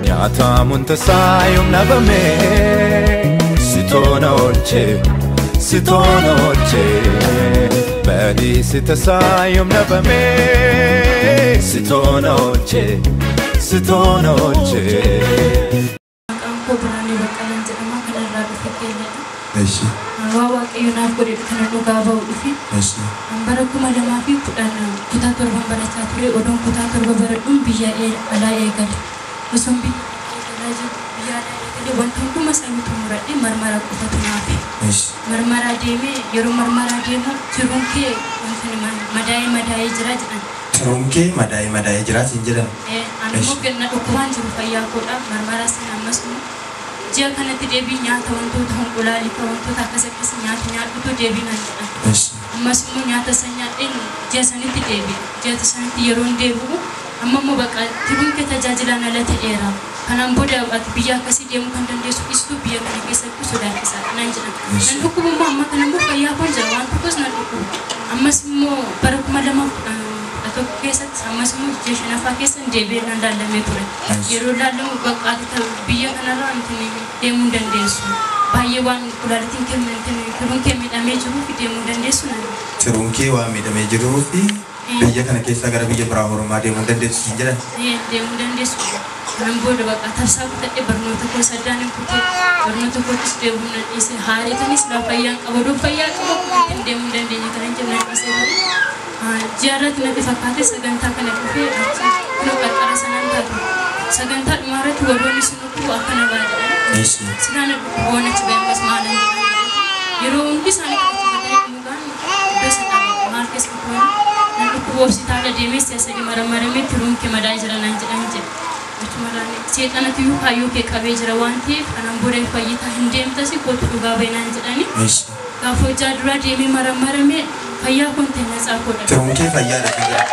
Nyaatamuun tasaa yoom dhabame sitoona oolchee sitoona oolchee badiisi tasaa yoom dhabame sitoona oolchee sitoona oolchee. Maqaan koo Biraanee Baqqalaan jedhama. Kanarraa dhufe keenyadha. Eshi. Waa Waaqayyo naaf godhe kana dhugaa ba'u dhufe. Eshi. Bara 2010 kutaa torban barachaa ture. Odoon kutaa torba baradhuun biyya alaa eegale. Osoon biyya eegalaa jiru biyya alaa eegale wanta hunduma isaanii xumuradhee marmaraa qofatu naaf. Eshi. Marmaraa deemee yeroo marmaraa deemu tiruun kee wanta madaa'ee madaa'ee jira jedhan. Tiruun kee madaa'ee madaa'ee jira siin jedhan. Ani immoo na dhukkubaan jiru fayyaa koodha. Marmaraa sana ammas immoo ji'a kanatti deebii nyaata wantoota honqolaalii fi wantoota akkas akkas nyaata nyaadhutu deebii naan jedhan. Eshi. Ammas immoo nyaata san nyaadheen ji'a sanitti deebi'e. Ji'a sanitti yeroo hin deebi'u amma immoo bakka tiruun kee tajaajilaan ala ta'eera. Kanaan booda ati biyya akkasii deemuu kan dandeessu dhiistuu biyya kana keessatti sodaachisaadha naan jedhan. Nan dhukkubu immoo amma kana immoo fayyaa koon jira waan tokkos nan dhukkubu. Ammas immoo bara 2011 keessatti ammas immoo ji'a shanaffaa keessa deebi'ee nan laallamee ture. Yeroo laallamu bakka ati biyya kanarraa wanti deemuu hin dandeessu. Baay'ee waan kulaalitiin tiruun kee miidhamee jiruuf deemuu hin dandeessu naan jedhan. Tiruun kee waan miidhamee jiruu fi biyya kana keessaa gara biyya biraa hormaa deemuu hin dandeessu siin jedhan. Deemuu dandeessu. Kanan booda bakka tarsaa kutadhee barnoota koo saddaan hin kutee barnoota kootis deemuu nan dhiise. Haareetanis laa fayyaan qaba odoo fayyaa qaba akkuma ittiin deemuu hin dandeenye kanan jedhu nan dhiise. Ji'a irratti natti fakkaate sagantaa kana dhufee achi kunoo qarqara sanaan taatu. Sagantaa dhumaa irratti warroonni sun dhukkubu akkana baa jedhan. Eshi. Silaa na dhukkubu waan achi ba'e ammas maalan jedhan. Yeroo hundi isaanii kadhachiifatanii dhumuudhaan iddoo sana maal keessa dhukkuban nan dhukkubu hospitaala deemee si'a sadii maramaramee tiruun kee madaa'ee jira naan jedhan jedhe. Achumarraan seexanatu iyyuu kaayyoo kee qabee jira waan ta'eef kanaan booda fayyitaa hin deemtasi kootu dhugaa ba'i naan jedhani. Eshi. Gaafa hojjaa duraa deemee maramaramee fayyaa koon ta'e natsaa koodha. Tiruun kee fayyaadha kan jedhan.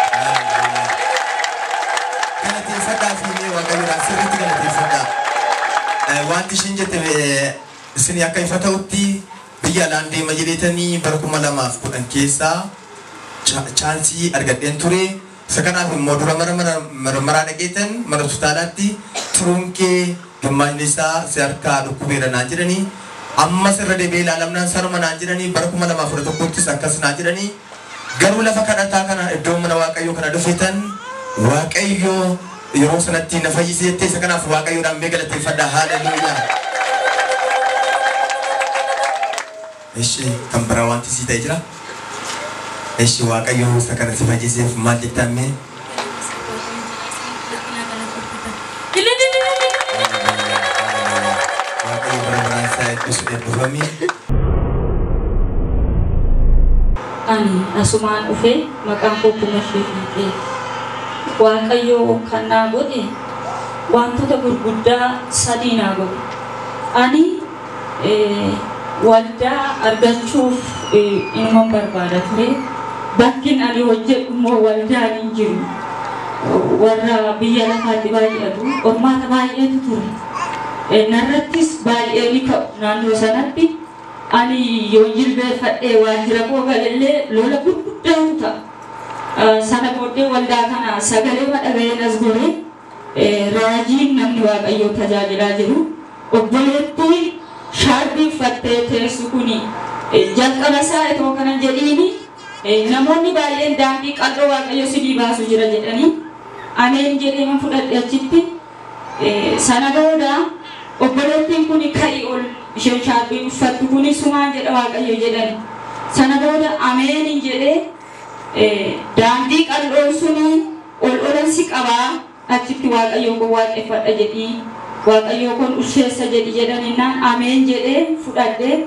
Galateeffadhaa fi Waaqayyoodhaan sirriitti galateeffadhaa. Wanti ishiin jette isin akka ifa ta'utti biyya alaan deema jedheetanii bara 2010 keessaa chaansii argadheen ture. Isa kanaaf immoo dura marmaraa dhaqeetan mana hospitaalaatti tiruun kee gimmaashni isaa si harkaa dhukkubeera naan jedhanii ammas irra deebi'ee ilaalamnaan saruma naan jedhanii bara 2011ttis akkas naan jedhanii garuu lafa kadhataa kana iddoo mana Waaqayyoo kana dhufetan Waaqayyo yeroo sanatti na fayyise jettee isa kanaaf Waaqayyoodhaan mee galateeffadhaa. Haaleluyyaa. Eshi kan biraa wanti sii ta'e jira? Eshi Waaqayyo isa kana si fayyiseef maal jettaan mee? Waaqayyo bara baraan isaa eebbisu eebbifami. Ani asumaan dhufee maqaan koo kuma ishee fiixee Waaqayyo kan naa godhe wantoota gurguddaa sadii naa godhe. Ani waldaa argachuuf inuman barbaada ture. Bakkin ani hojjedhu immoo waldaan hin jiru. Warra biyya lafaatti baay'atu qormaata baay'eetu ture. Narrattis baay'ee ni ka'u naannoo sanatti. Ani yoo jilbeeffadhee waajjira koo galellee lola gurguddaatu ta'a. Sana booddee waldaa kana sagalee dhaga'een as goree raajiin namni Waaqayyoo tajaajilaa jiru obboleettii shaarbii uffattee teessu kuni jalqaba isaa itoo kanan jedhiini namoonni baay'een daandii qal'oo Waaqayyo sidii baasu jira jedhanii ameen jedhee man fudhadhe achitti. Sana booda obboleettiin kuni ka'i ol isheen shaarbii uffattu kuni sumaan jedha Waaqayyo jedhani. Sana booda ameen jedhee daandii qal'oon suni ol olan si qabaa achitti Waaqayyoon kun waaqeffadha jedhii Waaqayyoo kun ulfeessa jedhi jedhaninnaan ameen jedhee fudhadhe.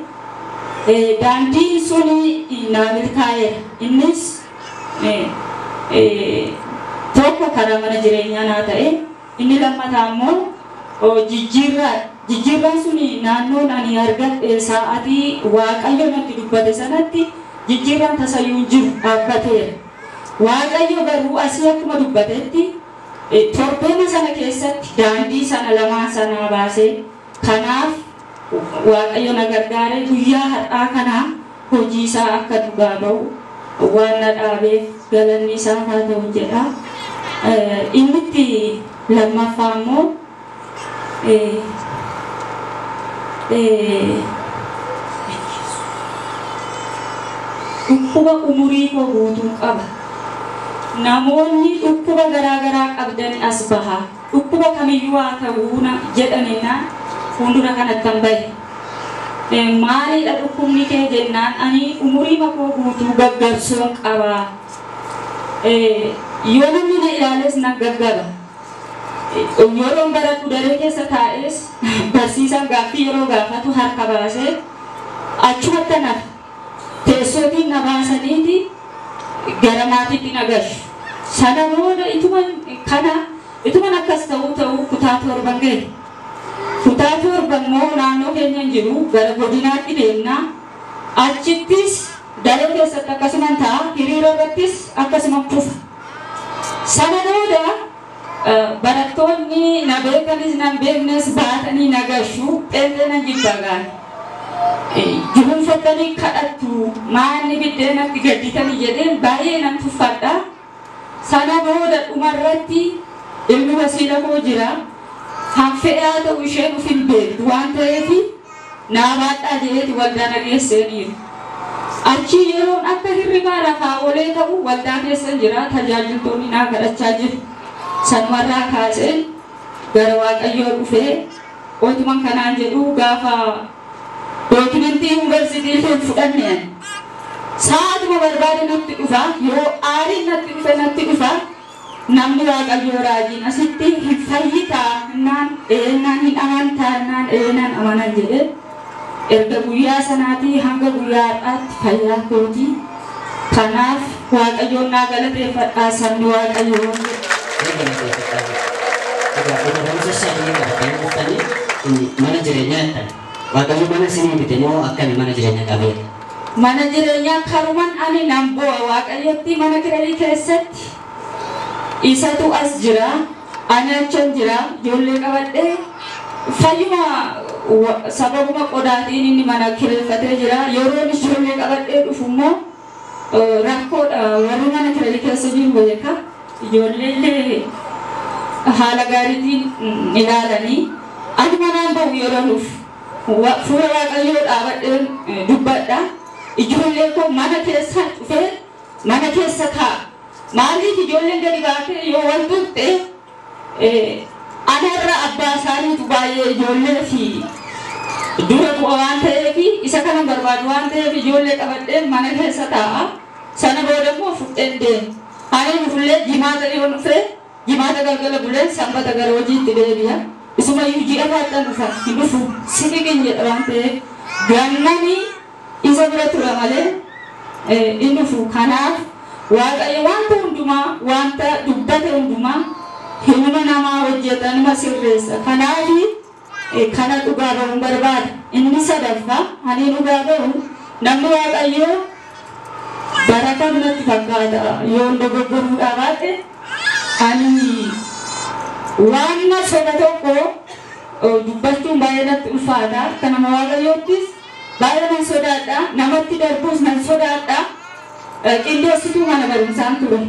Daandiin suni naa milkaa'eera. Innis tokko karaa mana jireenyaa naa ta'e inni lammataa immoo jijjiirraan suni naannoon ani argadhe sa'aatii Waaqayyo natti dubbate sanatti jijjiirraan tasayyuu hin jiru dhaabbateera. Waaqayyo garuu asii akkuma dubbatetti torbeema sana keessatti daandii sana lamaan sanaa baasee kanaaf Waaqayyo na gargaare guyyaa har'aa kanaa hojii isaa akka dhugaa ba'u waan na dhaabeef galanni isaa haa ta'u jedha. Inni itti lammaffaa immoo dhukkuba umurii koo guutuu qaba. Namoonni dhukkuba garaa garaa qabdan as baha. Dhukkuba kamiyyuu haa ta'uu jedhaninnaan fuuldura kanatti bahe. Maalidha dhukkubni kee jennaan ani umurii koo guutuu gaggabsoon qaba. Yoo namni na ilaales nan gaggaba. Yeroon baradhu daree keessa taa'es barsiisaan gaaffii yeroo gaafatu harka baasee achumatti nafa. Teessootiin na baasaniiti gara maatiitti na gashu. Sana booda ituman akkas ta'uu kutaa 7 gahe. Kutaa 7 immoo naannoo keenya hin jiru gara godinaatti deemna. Achittis daree keessatti akkasuman ta'a, hiriira irrattis akkasuma kufa. Sana booda barattoonni na beekanis na beeknes baatanii na gashu, pheenxee nan jibbaa gaana. Juhunfattanii kadhattu maanni biddeenatti gadditanii jedheen baay'ee nan tuffadha. Sana booda dhumarratti ilmi wasiila koo jira. Hanfe'aa ta'u isheen uf hin beektu waan ta'eef naa baadhaa jedheeti waldaa na geessaniiru. Achi yeroon akka hirribaa rafaa olee ta'u waldaa keessa jira, tajaajiltoonni naa kadhachaa jiru. Sanumarraa kaaseen gara Waaqayyoo dhufee otuman kanaan jedhu gaafa dookimentii yuunivarsiitii hin fudhanne ani. Sa'aatuma barbaade natti dhufa, yoo aariin natti dhufe natti dhufa. Namni Waaqayyoo raajiin asitti hin fayyitaa naan eenaan hin amantaa naan eenaan amanan jedhee erga guyyaa sanaatii hanga guyyaa har'aatti fayyaa kooti. Kanaaf Waaqayyoon naa galateeffadhaa sabni Waaqayyoo. Egaa barumsa sadii qabatanii dhuftanii mana jireenyaa jettan. Waaqayyo mana isinii bite moo akkami mana jireenyaa qabeera? Mana jireenyaa karuman ani nan bu'a Waaqayyotti mana kirayii keessatti isatu as jira, ani achan jira, ijoollee qabadhee fayyuma sababuma qodaatiin inni mana kireeffatee jira. Yeroon ijoollee qabadhee dhufu immoo rakkoodha, warri mana kirayii keessa jiru beeka. Ijoollee illee haala gaariitiin ilaalanii ani manaan ba'u yeroo dhufu fuula Waaqayyoo dhaabadheen dubbadha. Ijoollee koo mana keessa dhufee mana keessa kaa'a. Maaliif ijoolleen gadi baatee yoo wal tuqxe anarra abbaa isaaniitu baay'ee ijoollee fi dura bu'a waan ta'eef isa kana barbaadu waan ta'eef ijoollee qabadheen mana keessa taa'a. Sana booda immoo fudheen deema. Ani dhufullee jimaata yoo dhufe jimaata galgala buleen sanbata gara hojiitti deebi'a. Isumayyuu ji'a baadhaan dhufa hin dhufu siqiqin jedha waan ta'eef gannanii isa bira tura malee hin dhufu. Kanaaf Waaqayyo wanta hundumaa wanta dubbate hundumaa hinuma namaa hojjeta numa sirreessa. Kanaaf kana dhugaa ba'uun barbaada. Inni sadaffaa ani dhugaa ba'u namni Waaqayyoo baraka natti fakkaata yoo dogoggoruudhaa baate ani waan soba tokko dubbachuun baay'ee natti ulfaata. Akka nama Waaqayyoottis baay'ee nan sodaadha. Namatti darbuus nan sodaadha. Qindeessituu mana barumsaan ture.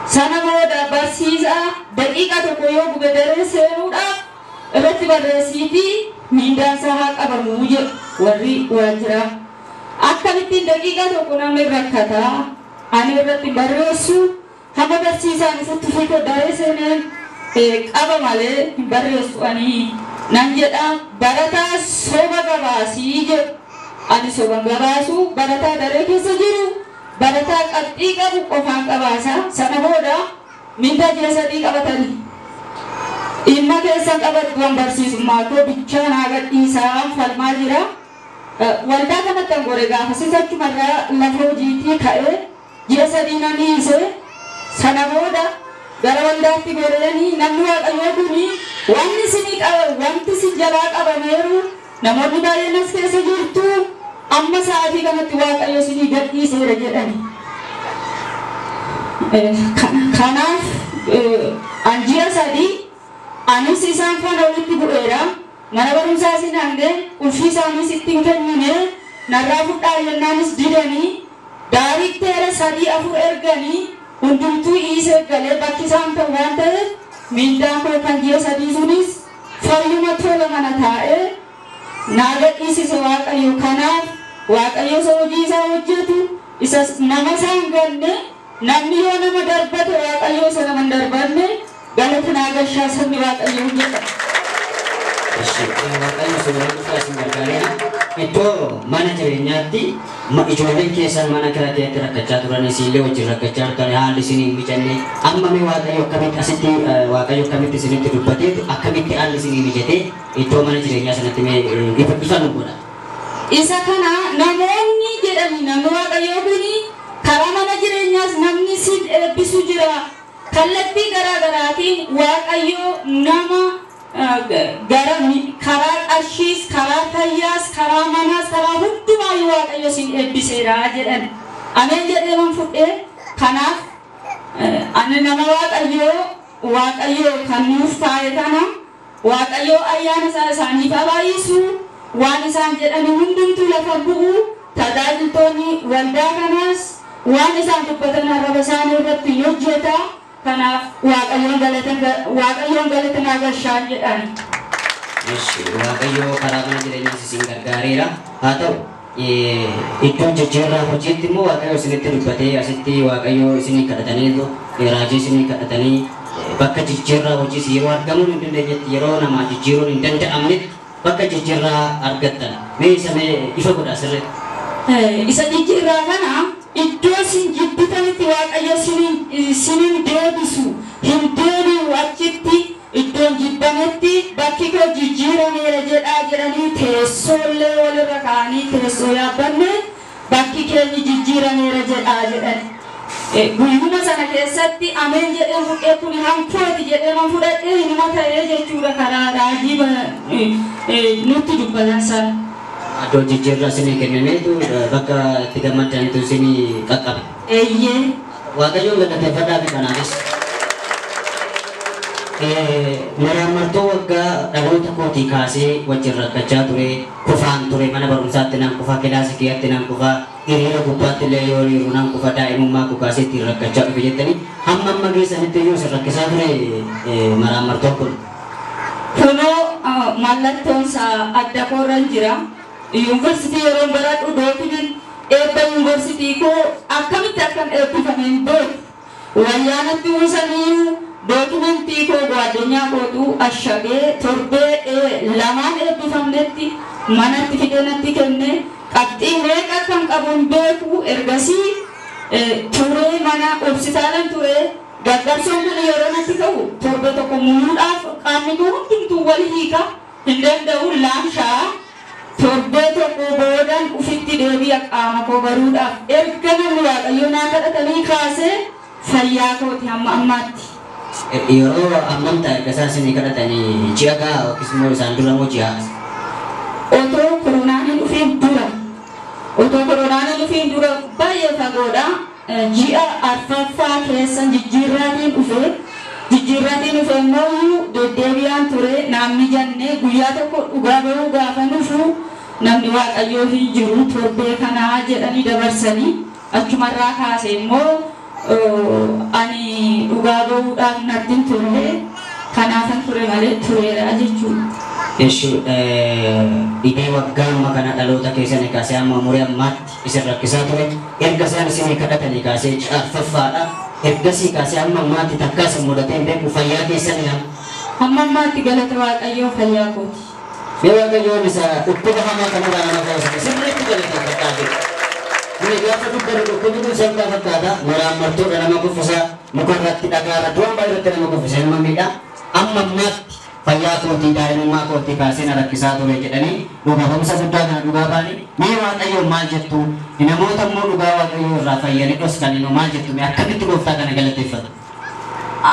Sana booda barsiisaa daqiiqa tokko yoo gube daree seenuudhaaf irratti barreessiitii miindaan isaa haa qabamuu jedhu warri waajjiraa. Akkamittiin daqiiqa tokko namni rakkataa ani irratti barreessu hamma barsiisaan ifutti fiigee daree seeneen qaba malee hin barreessu ani nan jedha. Barataa soba gabaasii jedhu ani soba gabaasu barataa daree keessa jiru barataa qabxii qabu qofaan qabaasa. Sana booda mindaa ji'a 3 qabatanii dhimma keessa qabadhu waan barsiisummaa koo bichaan haa gadhiisaa falmaa jira. Waldaa kanatti an gore gaafa sisachumarraa lafa hojiitii ka'ee ji'a 3 nan hiise. Sana booda gara waldaatti goranii namni Waaqayyoo kuni wanni isinii qabe wanti isin jalaa qabameeru namoonni baay'een as keessa jirtu amma sa'aatii kanatti Waaqayyo isinii gadhiiseera jedhani. Kanaaf an ji'a 3 anis isaan faana walitti bu'eera. Mana barumsaa isin hangee ulfii isaaniis ittiin kennine narraa fudhaa jennaanis didanii daarikteera 3-4 erganii Hundumtuu dhiisee galee bakki isaan ta'u waan ta'eef miindaan koo kan ji'a 3 sunis fayyuma tola mana taa'ee naa gadhiisise Waaqayyo. Kanaaf Waaqayyo isa hojii isaa hojjetu isa nama isaa hin ganne, namni yoo nama darbate Waaqayyo isa nama hin darbanne galata naa gashaa sabni Waaqayyo hin jedha. Waaqayyo isin eebbisa, isin gargaareera. Iddoo mana jireenyaatti ijoolleen keessan mana kiraa keessatti rakkachaa turan, isinillee wajjin rakkachaa turan, haalli isin hin mijanne. Amma mee Waaqayyo akkamitti asitti Waaqayyo akkamitti isinitti dubbatee akkamitti haalli isin mijatee iddoo mana jireenyaa sanatti mee ifa nu godha. Isa kana namoonni jedhani namni Waaqayyoo kuni karaa mana jireenyaas namni sin eebbisu jira. Kallattii garaa garaatiin Waaqayyo nama gara karaa qarshiis, karaa fayyaas, karaa manaas, karaa hundumaayyuu Waaqayyo sin eebbiseera jedhan. Ameen jedhee man fudhee. Kanaaf ani nama Waaqayyoo, Waaqayyo kan nuuf taa'e kana Waaqayyo ayyaana isaa isaaniif haa baay'isu, waan isaan jedhani hundumtuu lafa bu'u, tajaajiltoonni waldaa kanaas waan isaan dubbatan arraba isaanii irratti hojjeta. Kanaaf Waaqayyoon galata naa gashaan jedhan. Waaqayyo karaa mana jireenyaas isin gargaareera. Haa ta'u iddoo jijjiirraa hojiitti immoo Waaqayyo isinitti dubbatee asitti Waaqayyo isinii kadhataniitu raajii isinii kadhatanii bakka jijjiirraa hojiis yeroo argamuun hin dandeenyetti, yeroo namaa jijjiiruun hin danda'amnetti bakka jijjiirraa argattan. Mee isa mee ifa godha sirriitti. Isa jijjiirraa kana iddoo isin jibbitanitti Waaqayyo isiniin deebisu hin deebi'u, achitti iddoon jibbametti bakki koo jijjiirameera jedhaa jedhanii teessoollee walirra kaa'anii teessoo yaabbanne bakki keenyi jijjiirameera jedhaa jedhan. Guyyuma sana keessatti ameen jedhee fudhee kun hankooti jedhee man fudhadhee hinuma ta'ee jechuudha karaa raajii nutti dubbatan sana. Iddoo jijjiirraa isinii kennameetu bakka itti gammadanitu isinii qaqqabe. Eeyyee. Waaqayyoon galateeffadhaa fi kanaafis. Maraammartoo waggaa dhaloota kootii kaasee wajjin rakkachaa ture, kufaan ture, mana barumsaatti nan kufa, kilaasii kiyyatti nan kufa, hiriira gubbaatti illee yoo hiriiru nan kufa, daa'imummaa koo kaasee ittiin rakkachaa dhufe jettanii hamma amma geessanitti iyyuu isin rakkisaa ture maraammartoon kun. Kunoo mallattoon isaa adda koorran jira. Yuunivarsiitii yeroo baradhu dookumentii eebba yuunivarsiitii koo akkamitti akkan eebbifame hin beeku. Wayyaanatti uwwisanii dookumentii koo gwaaddanyaa kootu ashagee torbee 2 eebbifamnetti manatti fidee natti kenne. Qabxii meeqa akkan qabu hin beeku. Ergasii turee mana hospitaalan ture. Gaggabsoon kun yeroo natti ka'u torbe tokko muluudhaaf qaamni koo hundumtuu wal hiika hin danda'u laamshaa. Torbee tokko boodan ufitti deebi'a qaama koo baruudhaaf erga namni Waaqayyo naa kadhatanii kaasee fayyaa kooti hamma ammaatti. Yeroo ammam ta'a erga isaan isinii kadhatanii ji'a gahaa yookiis immoo isaan dura moo ji'a? Otoo koronaan hin dhufiin dura. Otoo koronaan hin dhufiin dura baay'ee fagoodha. Ji'a 4ffaa keessa jijjiirraatiin dhufe. Jijjiirraatiin dhufe immoo deddeebi'aan ture namni jannee guyyaa tokko dhugaa bahuu gaafa dhufu namni Waaqayyoo hin jiru torbee kanaa jedhanii dabarsanii achumarraa kaase immoo ani dhugaa bahuudhaaf natti hin turre kanaafan ture malee tureera jechuudha. Dhibee waggaa amma kana dhaloota keessanii kaasee amma umurii ammaatti isin rakkisaa ture. Erga isaan isinii kadhatanii kaasee ji'a 4ffaadha. Ergasii kaasee amma ammaatti takkaa isin mudatee hin beeku fayyaa keessanii amma. Hamma ammaatti galata Waaqayyoo fayyaa kooti. Mee Waaqayyoon isa dhukkuba hamaa kanarraa nama fayyise sirriitti galateeffadhaa jiru. Mee gaafa dubbannu dhukkubni kun salphaa fakkaata. Maraammartoodha nama kuffisa, muka irratti, dhagaa irratti, waan baay'ee irratti nama kuffisa nama miidha. Amma ammaatti fayyaa kootii daa'imummaa kootii kaasee na rakkisaa ture jedhanii dhugaa ba'umsa guddaa kana dhugaa ba'anii mee Waaqayyoon maal jettu? Namoota immoo dhugaa Waaqayyoo irraa fayyanii dhoskanii maal jettu? Mee akkamitti gooftaa kana galateeffatu?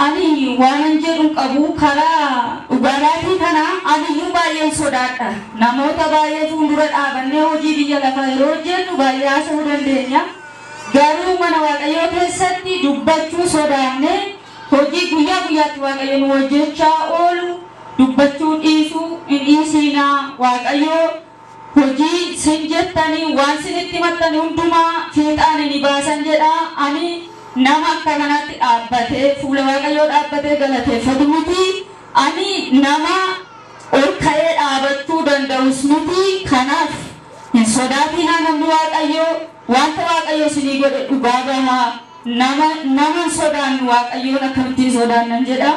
Ani waanan jedhu qabu karaa dhugaatii kana aniyyuu baay'een sodaadha. Namoota baay'ee fuuldura dhaabannee hojii biyya lafaa yeroo hojjennu baay'ee haasa'uu dandeenya. Garuu mana Waaqayyoo keessatti dubbachuu sodaannee hojii guyyaa guyyaatti Waaqayyo nu hojjechaa oolu dubbachuu dhiisuu hin dhiisinaa. Waaqayyoo hojii sin jettanii waan sinitti maxxane hundumaa fiixaan ni baasan jedha. Ani Nama akka kanaatti dhaabbatee fuula Waaqayyoo dhaabbatee galateeffatu miti. Ani nama ol ka'ee dhaabachuu danda'us miti. Kanaaf hin sodaatinaa namni Waaqayyoo wanta Waaqayyoo isinii godhe dhugaa bahaa. Nama hin sodaannu Waaqayyoon akkamittiin sodaannan jedha.